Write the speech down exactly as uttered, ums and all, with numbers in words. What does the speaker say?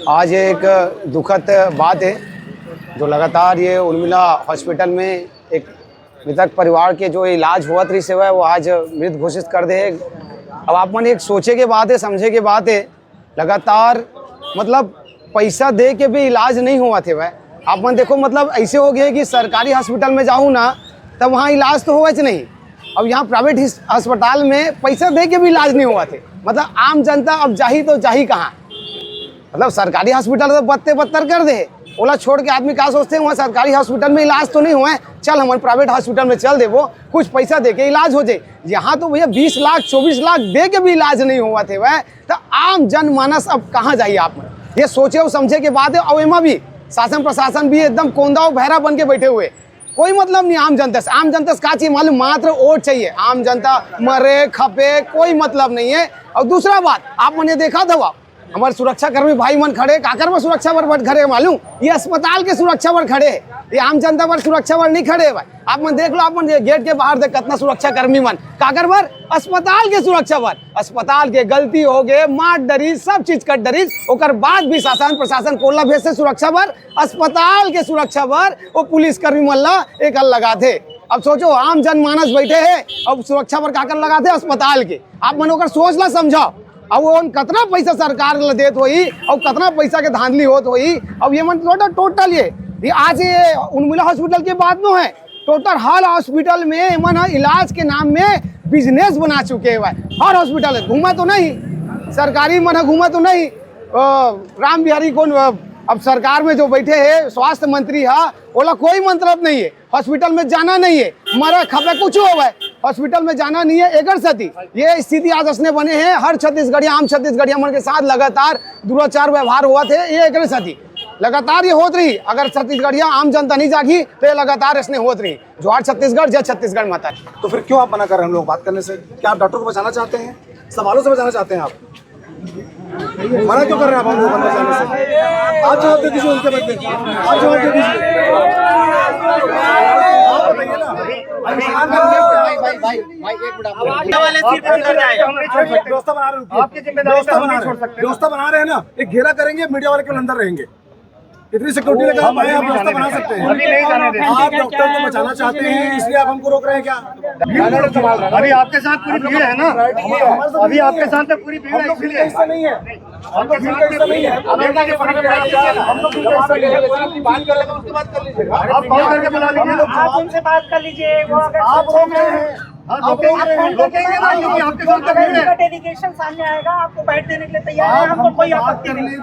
आज एक दुखद बात है, जो लगातार ये उर्मिला हॉस्पिटल में एक मृतक परिवार के जो इलाज होवत रहिस हवय, वो आज मृत घोषित कर दे हे। अब आप मन एक सोचे के बात है, समझे के बात है, लगातार मतलब पैसा दे के भी इलाज नहीं होवत हवय। आप मन देखो, मतलब ऐसे हो गए कि सरकारी हॉस्पिटल में जाहू ना, तब वहाँ इलाज तो होवच नहीं। अब यहाँ प्राइवेट हिस-, अस्पताल में पैसा दे के भी इलाज नहीं होवत हे। मतलब आम जनता अब जाही तो जाही कहाँ? मतलब सरकारी हॉस्पिटल तो बत्ते बत्तर कर दे, ओला छोड़ के आदमी का सोचते हैं, वहाँ सरकारी हॉस्पिटल में इलाज तो नहीं हुआ है, चल हमन प्राइवेट हॉस्पिटल में चल देबो, कुछ पैसा दे के इलाज हो जाए। यहाँ तो भैया बीस लाख, चौबीस लाख दे के भी इलाज नहीं होवत हवय, तो आम जनमानस अब कहाँ जाही? आप मन ये सोचे और समझे के बात है। और एमा भी शासन प्रशासन भी एकदम कोंदा और भैरा बन के बैठे हुए, कोई मतलब नहीं आम जनता से। आम जनता से का चाहिए मालूम? मात्र वोट चाहिए। आम जनता मरे खपे, कोई मतलब नहीं है। और दूसरा बात, आप मन ये देखा था, हमारे सुरक्षाकर्मी भाई मन खड़े, काकर बर सुरक्षा बर, बर खड़े मालूम? ये अस्पताल के सुरक्षा बर खड़े, ये आम जनता बर सुरक्षा बर नहीं खड़े भाई। आप मन देख लो, आप मन ये गेट के बाहर देख, कितना सुरक्षाकर्मी मन, काकर बर? अस्पताल के सुरक्षा बर। अस्पताल के गलती हो गए, मार डरिस, सब चीज कर डरिस, ओकर बाद भी शासन प्रशासन कोला भेजथे सुरक्षा बर, अस्पताल के सुरक्षा बर वो पुलिसकर्मी मन ला एकर लगाथे। अब सोचो, आम जनमानस बैठे हे, अब सुरक्षा बर काकर लगाथे? अस्पताल के। आप मन ओकर सोच ला समझो। अब वो कतना पैसा सरकार ला देत होही, और कतना पैसा के धांधली होत होही। अब ये मन टोटल, टोटल ये, ये आज ये उर्मिला हॉस्पिटल के बात नो है, टोटल हर हॉस्पिटल में एमन ह इलाज के नाम में बिजनेस बना चुके हुए। हर हॉस्पिटल है, घूमा तो नहीं, सरकारी मन ह घूमा तो नहीं। अ, राम बिहारी कौन, अ, अब सरकार में जो बैठे हैं, स्वास्थ्य मंत्री हा, ओला कोई मतलब नहीं है, हॉस्पिटल में जाना नहीं है, मरे खपे कुछ हो भाई, हॉस्पिटल में जाना नहीं है। एकर सेती ये स्थिति आज असने बने हैं। हर छत्तीसगढ़िया, आम छत्तीसगढ़िया मन के साथ लगातार दुराचार व्यवहार होवत है, ये एकर सेती लगातार ये होत रही। अगर छत्तीसगढ़िया आम जनता नहीं जागी, तो ये लगातार इसने होत रही। जोहार छत्तीसगढ़, जय छत्तीसगढ़ माता। तो फिर क्यों आप मना कर रहे हैं हम लोग बात करने से? क्या आप डॉक्टर को बचाना चाहते हैं? सवालों से बचाना चाहते हैं आप? मना क्यों कर रहे हैं आप हम लोग अंदर जाने से? आप जवाब दे दीजिए उनके बदले, आप जवाब दे दीजिए। आप बताइए ना। भाई, भाई, भाई, भाई, भाई, एक मिनट, आप वाले सिर्फ अंदर जाएगा। व्यवस्था बना रहे हैं, रुकिए। आपकी जिम्मेदारी व्यवस्था बना रहे हैं, व्यवस्था बना रहे हैं ना, एक घेरा करेंगे, मीडिया वाले केवल अंदर रहेंगे। इतनी सिक्योरिटी लगा, आप व्यवस्था बना सकते हैं। अभी नहीं जाने देंगे। आप डॉक्टर को बचाना चाहते हैं, इसलिए आप हमको रोक रहे हैं क्या? अभी आपके साथ पूरी भीड़ है ना, अभी आपके साथ तो पूरी भीड़ है, इसलिए। ऐसा नहीं है, हम लोग भीड़ का हिस्सा नहीं है। हम लोग भीड़ का हिस्सा नहीं है। आप कॉल करके बुला लीजिए। आप उनसे बात कर लीजिए, वो अगर आप रोक रहे हैं, हाँ, आप रोक रहे हैं। रोकेंगे ना, क्योंकि आपके साथ तो भीड़ है। डेलीगेशन सामने आएगा, आपको बैठ देने के लिए तैयार है, हमको कोई आपत्ति नहीं।